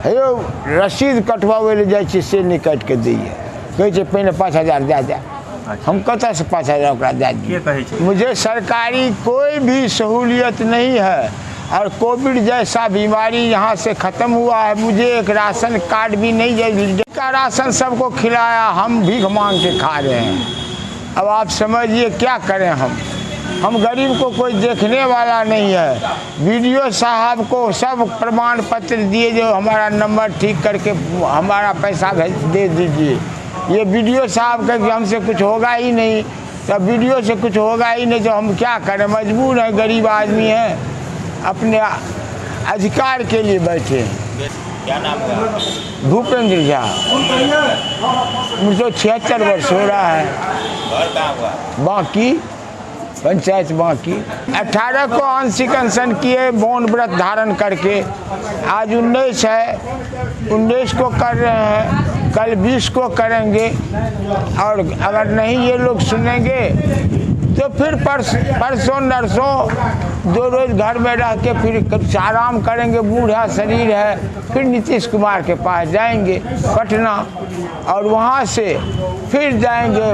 हे यौ, रसीद कटवाबै लए जाइ छियै से नहि काटि कऽ दैए, कहै छै पहिने 5000 दए दए। हम कतऽसँ 5000 ओकरा दए के दियै? कहै छै? मुझे सरकारी कोई भी सहूलियत नहीं है और कोविड जैसा बीमारी यहाँ से ख़त्म हुआ है। मुझे एक राशन कार्ड भी नहीं दे का राशन सबको खिलाया, हम भीख मांग के खा रहे हैं। अब आप समझिए क्या करें हम गरीब को कोई देखने वाला नहीं है। बीडीओ साहब को सब प्रमाण पत्र दिए जो हमारा नंबर ठीक करके हमारा पैसा भेज दे दीजिए। ये बीडीओ साहब कहे कि हमसे कुछ होगा ही नहीं, तो बीडीओ से कुछ होगा ही नहीं तो हम क्या करें? मजबूर हैं, गरीब आदमी हैं, अपने अधिकार के लिए बैठे हैं। क्या नाम हुआ आपका? भूपेंद्र झा। मुझे तो 76 वर्ष हो रहा है। घर कहाँ हुआ? बाकी पंचायत बाकी। 18 को आंशिक अनशन किए मौन व्रत धारण करके। आज 19 है, 19 को कर रहे हैं, कल 20 को करेंगे और अगर नहीं ये लोग सुनेंगे तो फिर परसों नरसों 2 रोज घर में रह के फिर कुछ आराम करेंगे। बूढ़ा शरीर है, फिर नीतीश कुमार के पास जाएंगे पटना और वहाँ से फिर जाएंगे।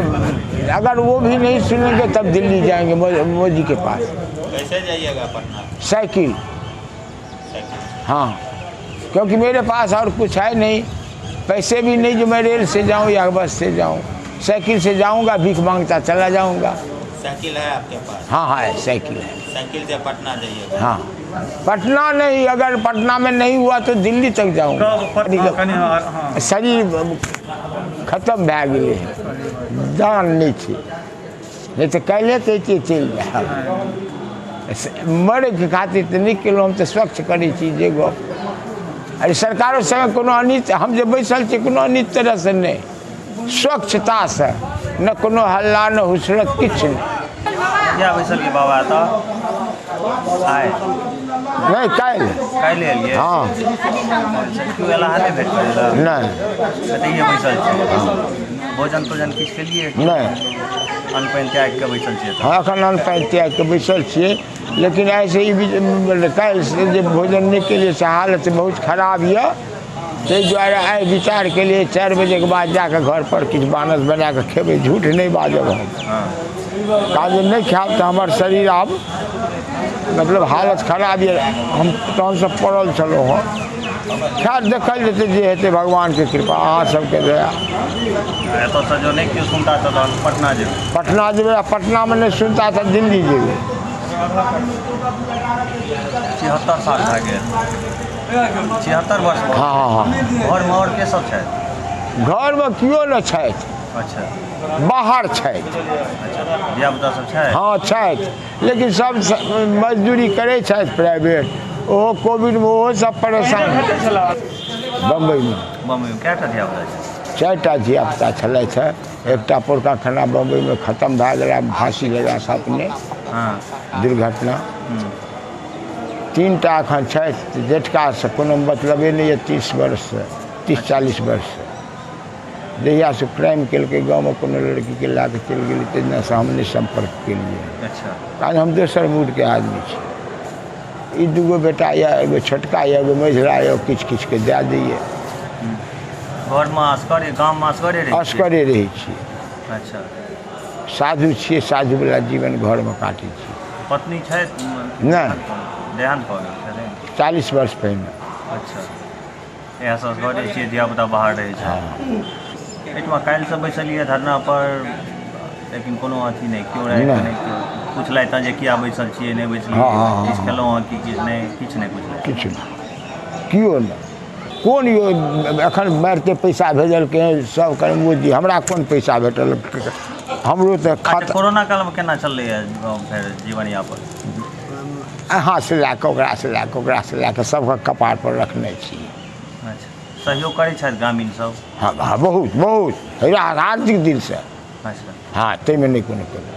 अगर वो भी नहीं सुनेंगे तब दिल्ली जाएंगे मोदी के पास। कैसे जाइएगा पटना? साइकिल। साइकिल? हाँ, क्योंकि मेरे पास और कुछ है नहीं, पैसे भी नहीं जो मैं रेल से जाऊँ या बस से जाऊँ। साइकिल से जाऊँगा, भीख मांगता चला जाऊँगा। साइकिल है आपके पास? हाँ हाँ, है, साइकिल है। साइकिल से पटना जाइएगा? हाँ, पटना नहीं, अगर पटना में नहीं हुआ तो दिल्ली तक जाऊँगा। शरीर खत्म भए गेलै हँ, जान नहि छै, नहि तऽ काल्हिए कहितियै चलि जायब। मरैके खातिर तऽ नहि केलहुँ, हम तऽ स्वच्छ करै छी जे गप। अरे, सरकारो संगे कोनो अनित हम जे बैसल छी कोनो अनित तरहसँ नहि, स्वच्छतासँ, न कोनो हल्ला न हुसरत, किछु नहि। किया बैसल के बाबा एतऽ आइ? नहि, काल्हि। काल्हि एलियै? हँ। केओ एला नहि भेट करै लए? नहि। एतहिए बैसल छी? भोजन तोजन किछु केलियै? नहि। अन्न पानि त्यागि कऽ बैसल छियै? हँ, एखन अन्न पानि त्यागि कऽ बैसल छियै, लेकिन आइसँ ई काल्हिसँ जे भोजन नहि केलियै से हालत बहुत खराब यऽ। ताहि दुआरे आइ विचार केलियै 4 बजेके बाद जाकऽ घरपर किछु भानस बना कऽ खेबै। झूठ नहि बाजब हम। काज नहि खायब तऽ हमर शरीर आब मतलब हालत खराब यऽ। हम तहनसँ पड़ल छलहुँ हँ। खैर, देखल जेतै, जे हेतै भगवानके कृपा, अहाँ सबके दया। एतऽसँ जँ नहि केओ सुनता तऽ तहन पटना जेबै? पटना जेबै आ पटनामे नहि सुनता तऽ दिल्ली जेबै। 76 साल भए गेल, 76 वर्ष भऽ हँ। गेल। घरमे आओर के सब छथि? घरमे केओ नहि छथि। बाहर छथि। अच्छा, धिया पुता सब छै? हँ, छथि, लेकिन सब मजदूरी करै छथि प्राइवेट। ओहो कोविडमे ओहो सब परेशान। बम्बईमे। बम्बईमे। कएटा धिया पुता छै? 4टा धियापुता छलथि हे। एकटा पोरका खाना बम्बईमे खतम भए गेला फाँसी लगा कऽ अपने, दुर्घटना। 3टा एखन छथि। जेठकासँ कोनो मतलबे नहि यऽ 30 वर्षसँ, 30-40 वर्षसँ। जहियासँ क्राइम केलकै गाँवमे, कोनो लड़कीके लए कऽ चलि गेलै, तहियासँ हम नहि सम्पर्क केलियै। कारण हम दोसर मूडके आदमी छी। ई 2गो बेटा यऽ, एगो छोटका यऽ, एगो मझिला यऽ, किछु किछुके दए दैए। घरमे असगरे, गाममे असगरे रहै छियै? असगरे रहै छियै। साधु छियै, साधुवला जीवन घरमे काटै छियै। पत्नी छथि? नहि। देहान्त भऽ गेल छलै? 40 वर्ष पहिने। अच्छा, इएह सब असगरे छियै, धिया पुता बाहर रहै छै। एहिठमा काल्हिसँ बैसलियै धरना पर, लेकिन कोनो अथी नहि, केओ राति नहि। नहि केओ पुछलथि हँ जे किया बैसल छियै, नहि बैसलियै? हँ। किछु खेलहुँ हँ कि किछु नहि? किछु नहि पुछलथि? किछु नहि, केओ नहि। कोन यो एखन मारिते पैसा भेजलकै हँ सब कर मोदी, हमरा कोन पैसा भेटल? हमरो तऽ खाता। कोरोना कालमे केना चललैए फेर जीवन यापन? अहाँसँ लए कऽ, ओकरासँ लए कऽ, ओकरासँ लए कऽ, सबके कपार पर रखने छी। अच्छा, सहयोग करै छथि ग्रामीण सब? हँ हँ, बहुत बहुत, हार्दिक दिलसँ। हँ, ताहिमे नहि कोनो कमी।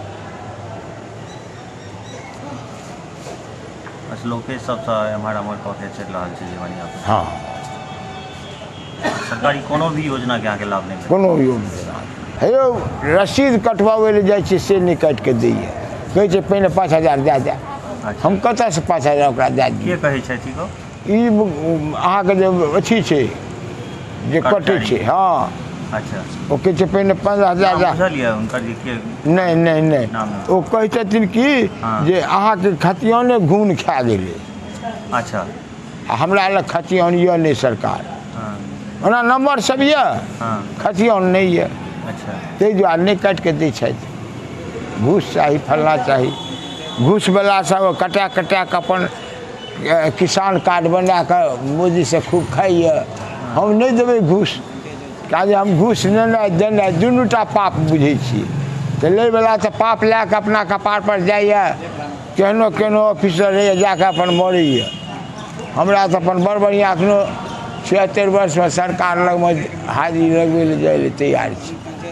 अच्छा, लोके सबसँ एम्हर एम्हर कऽ के चलि रहल छै जीवन यापन? हँ। सरकारी कोनो भी योजनाके अहाँके लाभ नहि भेल? कोनो योजना। हे यौ, रसीद कटवाबै लए जाइ छियै से नहि काटि कऽ दैए, कहै छै पहिने 5000 दए दए। हम कतऽसँ 5000 ओकरा दए के दियै? कहै छथि ई गप? ई अहाँके जे अथी छै जे कटै छै, हँ। अच्छा। ओ कहै छै पहिने 15,000। नाम बुझल यऽ हुनकर जे के? नहि नहि नहि। नाम नहि। ओ कहै छथिन कि जे अहाँके खतियाने घून खा गेलै। अच्छा। आ हमरा लग खतियान यऽ नहि सरकार। ओना नम्बर सब यऽ, खतियान नहि यऽ। अच्छा। ताहि दुआरे नहि काटि कऽ दै छथि। घूस चाही, फल्लाँ चाही। घूसवला सब कटा कटा कऽ अपन किसान कार्ड बना कऽ मोदीसँ खूब खाइए। हम नहि देबै घूस, किएक हम घूस लेनाइ देनाइ दुनूटा पाप बुझै छियै। तऽ लैवला तऽ पाप लए कऽ अपना कपारपर जाइए, केहनो केहनो ऑफिसर रहैए, जा कऽ अपन मरैए। हमरा तऽ अपन बड़ बढ़िआँ, एखनो 76 वर्षमे सरकार लगमे हाजिरी लगबै लए जाइ लए तैयार छी।